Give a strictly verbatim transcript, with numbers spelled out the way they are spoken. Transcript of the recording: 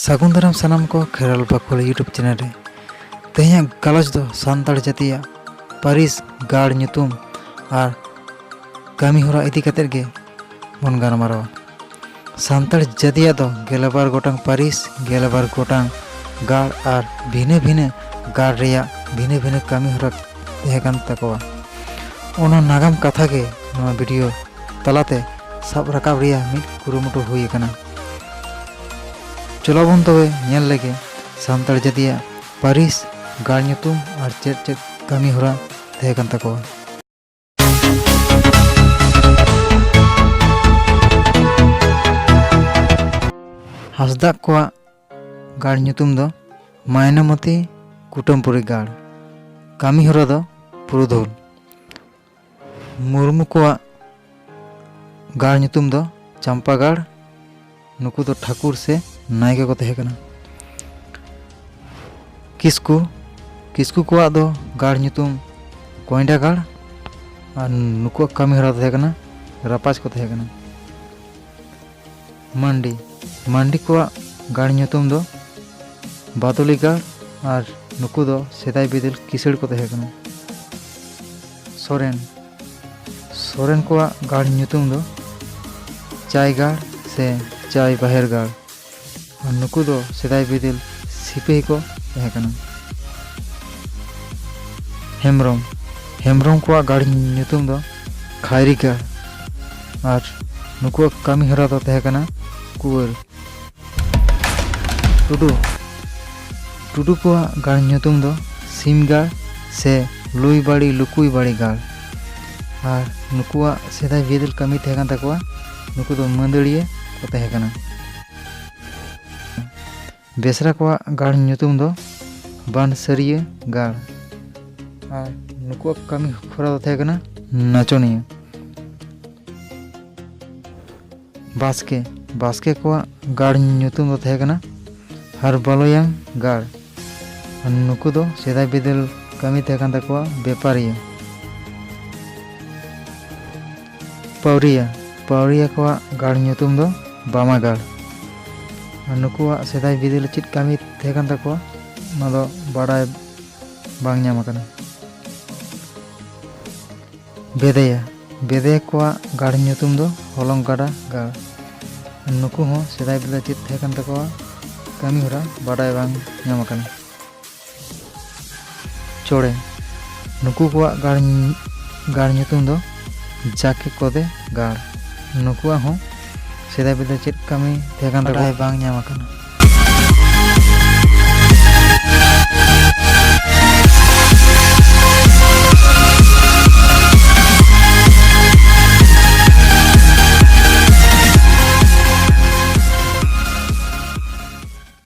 ᱥᱟᱹᱜᱩᱱ ᱫᱟᱨᱟᱢ ᱥᱟᱱᱟᱢ ᱠᱚ ᱠᱷᱮᱨᱣᱟᱞ ᱵᱟᱠᱷᱳᱞ YouTube ᱪᱮᱱᱮᱞ ᱨᱮ᱾ ᱛᱮᱦᱮᱧᱟᱜ ᱜᱟᱞᱚᱪ ᱫᱚ ᱥᱟᱱᱛᱟᱲ ᱡᱟᱹᱛᱤᱭᱟᱜ ᱯᱟᱹᱨᱤᱥ, ᱜᱟᱲ ᱧᱩᱛᱩᱢ ᱟᱨ ᱠᱟᱹᱢᱤ ᱦᱚᱨᱟ ᱤᱫᱤ ᱠᱟᱛᱮᱫ ᱜᱮ ᱵᱚᱱ ᱜᱟᱞᱢᱟᱨᱟᱣᱟ᱾ ᱥᱟᱱᱛᱟᱲ ᱡᱟᱹᱛᱤᱭᱟᱜ ᱫᱚ ᱜᱮᱞᱵᱟᱨ ᱜᱚᱴᱟᱝ ᱯᱟᱹᱨᱤᱥ, ᱜᱮᱞᱵᱟᱨ ᱜᱚᱴᱟᱝ ᱜᱟᱲ ᱟᱨ ᱵᱷᱤᱱᱟᱹ ᱵᱷᱤᱱᱟᱹ ᱜᱟᱲ ᱨᱮᱭᱟᱜ ᱵᱷᱤᱱᱟᱹ ᱵᱷᱤᱱᱟᱹ ᱠᱟᱹᱢᱤ ᱦᱚᱨᱟ ᱛᱟᱦᱮᱸ ᱠᱟᱱ ᱛᱟᱠᱚᱣᱟ᱾ ᱚᱱᱟ ᱱᱟᱜᱟᱢ ᱠᱟᱛᱷᱟ ᱜᱮ ᱱᱚᱣᱟ ᱵᱷᱤᱰᱤᱭᱳ ᱛᱟᱞᱟᱛᱮ ᱥᱟᱵ ᱨᱟᱠᱟᱵ ᱨᱮᱭᱟᱜ ᱢᱤᱫ ᱠᱩᱨᱩᱢᱩᱴᱩ ᱦᱩᱭ ᱟᱠᱟᱱᱟ᱾ ᱪᱚᱞᱚ ᱵᱚᱱ ᱛᱚᱵᱮ ᱧᱮᱞ ᱞᱮᱜᱮ ᱥᱟᱱᱛᱟᱲ ᱡᱟᱹᱛᱤᱭᱟᱜ ᱯᱟᱹᱨᱤᱥ, ᱜᱟᱲ ᱧᱩᱛᱩᱢ ᱟᱨ ᱪᱮᱫ ᱪᱮᱫ ᱠᱟᱹᱢᱤ ᱦᱚᱨᱟ ᱛᱟᱦᱮᱸ ᱠᱟᱱ ᱛᱟᱠᱚᱣᱟ᱾ ᱦᱟᱸᱥᱫᱟᱜ ᱠᱚᱣᱟᱜ ᱜᱟᱲ ᱧᱩᱛᱩᱢ ᱫᱚ ᱢᱟᱭᱱᱟᱢᱚᱛᱤ ᱠᱩᱴᱟᱹᱢᱯᱩᱨᱤ ᱜᱟᱲ᱾ ᱠᱟᱹᱢᱤ ᱦᱚᱨᱟ ᱫᱚ ᱯᱩᱨᱩᱫᱷᱩᱞ᱾ ᱢᱩᱨᱢᱩ ᱠᱚᱣᱟᱜ ᱜᱟᱲ ᱧᱩᱛᱩᱢ ᱫᱚ ᱪᱟᱢᱯᱟᱜᱟᱲ᱾ ᱱᱩᱠᱩ ᱫᱚ ᱴᱷᱟᱹᱠᱩᱨ ᱥᱮ ᱱᱟᱭᱠᱮ ᱠᱚ ᱛᱟᱦᱮᱸ ᱠᱟᱱᱟ᱾ ᱠᱤᱥᱠᱩ, ᱠᱤᱥᱠᱩ ᱠᱚᱣᱟᱜ ᱫᱚ ᱜᱟᱲ ᱧᱩᱛᱩᱢ ᱠᱚᱭᱰᱟᱜᱟᱲ ᱟᱨ ᱱᱩᱠᱩᱣᱟᱜ ᱠᱟᱹᱢᱤ ᱦᱚᱨᱟ ᱫᱚ ᱛᱟᱦᱮᱸ ᱠᱟᱱᱟ ᱨᱟᱯᱟᱡᱽ ᱠᱚ ᱛᱟᱦᱮᱸ ᱠᱟᱱᱟ᱾ ᱢᱟᱱᱰᱤ, ᱢᱟᱱᱰᱤ ᱠᱚᱣᱟᱜ ᱜᱟᱲ ᱧᱩᱛᱩᱢ ᱫᱚ ᱵᱟᱫᱚᱞᱤ ᱜᱟᱲ ᱟᱨ ᱱᱩᱠᱩ ᱫᱚ ᱥᱮᱫᱟᱭ ᱵᱤᱫᱟᱹᱞ ᱠᱤᱥᱟᱹᱲ ᱠᱚ ᱛᱟᱦᱮᱸ ᱠᱟᱱᱟ᱾ ᱥᱚᱨᱮᱱ, ᱥᱚᱨᱮᱱ ᱠᱚᱣᱟᱜ ᱜᱟᱲ ᱧᱩᱛᱩᱢ ᱫᱚ ᱪᱟᱭᱜᱟᱲ ᱥᱮ ᱪᱟᱭ ᱵᱟᱦᱮᱨ ᱜᱟᱲ᱾ ᱟᱨ ᱱᱩᱠᱩ ᱫᱚ ᱥᱮᱫᱟᱭ ᱵᱤᱫᱟᱹᱞ ᱥᱤᱯᱟᱹᱦᱤ ᱠᱚ ᱛᱟᱦᱮᱸ ᱠᱟᱱᱟ᱾ ᱦᱮᱢᱵᱨᱚᱢ, ᱦᱮᱢᱵᱨᱚᱢ ᱠᱚᱣᱟᱜ ᱜᱟᱲ ᱧᱩᱛᱩᱢ ᱫᱚ ᱠᱷᱟᱭᱨᱤ ᱜᱟᱲ ᱟᱨ ᱱᱩᱠᱩᱣᱟᱜ ᱠᱟᱹᱢᱤ ᱦᱚᱨᱟ ᱫᱚ ᱛᱟᱦᱮᱸ ᱠᱟᱱᱟ ᱠᱩᱣᱟᱹᱨ᱾ ᱴᱩᱰᱩ, ᱴᱩᱰᱩ ᱠᱚᱣᱟᱜ ᱜᱟᱲ ᱧᱩᱛᱩᱢ ᱫᱚ ᱥᱤᱢᱜᱟᱲ ᱥᱮ ᱞᱩᱭᱵᱟᱲᱤ, ᱞᱩᱠᱩᱭᱵᱟᱲᱤ ᱜᱟᱲ᱾ ᱟᱨ ᱱᱩᱠᱩᱣᱟᱜ ᱥᱮᱫᱟᱭ ᱵᱤᱫᱟᱹᱞ ᱠᱟᱹᱢᱤ ᱛᱟᱦᱮᱸ ᱠᱟᱱ ᱛᱟᱠᱚᱣᱟ, ᱱᱩᱠᱩ ᱫᱚ ᱢᱟᱹᱫᱟᱹᱲᱤᱭᱟᱹ ᱠᱚ ᱛᱟᱦᱮᱸ ᱠᱟᱱᱟ᱾ ᱵᱮᱥᱨᱟ ᱠᱚᱣᱟᱜ ᱜᱟᱲ ᱧᱩᱛᱩᱢ ᱫᱚ ᱵᱟᱱᱥᱟᱹᱨᱤᱭᱟᱹ ᱜᱟᱲ᱾ ᱟᱨ ᱱᱩᱠᱩᱣᱟᱜ ᱠᱟᱹᱢᱤ ᱦᱚᱨᱟ ᱫᱚ ᱛᱟᱦᱮᱸ ᱠᱟᱱᱟ ᱱᱟᱪᱚᱱᱤᱭᱟᱹ᱾ ᱵᱟᱥᱠᱮ, ᱵᱟᱥᱠᱮ ᱠᱚᱣᱟᱜ ᱜᱟᱲ ᱧᱩᱛᱩᱢ ᱫᱚ ᱛᱟᱦᱮᱸ ᱠᱟᱱᱟ ᱦᱟᱨᱵᱟᱞᱚᱭᱟᱝ ᱜᱟᱲ᱾ ᱟᱨ ᱱᱩᱠᱩ ᱫᱚ ᱥᱮᱫᱟᱭ ᱵᱤᱫᱟᱹᱞ ᱠᱟᱹᱢᱤ ᱛᱟᱦᱮᱸ ᱠᱟᱱ ᱛᱟᱠᱚᱣᱟ ᱵᱮᱯᱟᱨᱤᱭᱟᱹ᱾ ᱯᱟᱣᱨᱤᱭᱟ, ᱯᱟᱣᱨᱤᱭᱟ ᱠᱚᱣᱟᱜ ᱜᱟᱲ ᱧᱩᱛᱩᱢ ᱫᱚ ᱵᱟᱢᱟᱜᱟᱲ᱾ ᱟᱨ ᱱᱩᱠᱩᱣᱟᱜ ᱥᱮᱫᱟᱭ ᱵᱤᱫᱟᱹᱞ ᱪᱮᱫ ᱠᱟᱹᱢᱤ ᱛᱟᱦᱮᱸ ᱠᱟᱱ ᱛᱟᱠᱚᱣᱟ, ᱚᱱᱟ ᱫᱚ ᱵᱟᱰᱟᱭ ᱵᱟᱝ ᱧᱟᱢ ᱟᱠᱟᱱᱟ᱾ ᱵᱮᱫᱮᱭᱟ᱾ ᱵᱮᱫᱮᱭᱟ ᱠᱚᱣᱟᱜ ᱜᱟᱲ ᱧᱩᱛᱩᱢ ᱫᱚ ᱦᱚᱞᱚᱝ ᱜᱟᱰᱟ ᱜᱟᱲ᱾ ᱱᱩᱠᱩ ᱦᱚᱸ ᱥᱮᱫᱟᱭ ᱵᱮᱞᱟ ᱪᱮᱫ ᱛᱟᱦᱮᱸ ᱠᱟᱱ ᱛᱟᱠᱚᱣᱟ ᱠᱟᱹᱢᱤ ᱦᱚᱨᱟ ᱵᱟᱰᱟᱭ ᱵᱟᱝ ᱧᱟᱢ ᱟᱠᱟᱱᱟ᱾ ᱪᱚᱲᱮ᱾ ᱱᱩᱠᱩ ᱠᱚᱣᱟᱜ ᱜᱟᱲ ᱧ-, ᱜᱟᱲ ᱧᱩᱛᱩᱢ ᱫᱚ ᱡᱟᱠᱮ ᱠᱚᱫᱮ ᱜᱟᱲ᱾ ᱱᱩᱠᱩᱣᱟᱜ ᱦᱚᱸ ᱥᱮᱫᱟᱭ ᱵᱮᱞᱟ ᱪᱮᱫ ᱠᱟᱹᱢᱤ ᱛᱟᱦᱮᱸ ᱠᱟᱱ ᱛᱟᱠᱚᱣᱟ ᱵᱟᱰᱟᱭ ᱵᱟᱝ ᱧᱟᱢ ᱟᱠᱟᱱᱟ᱾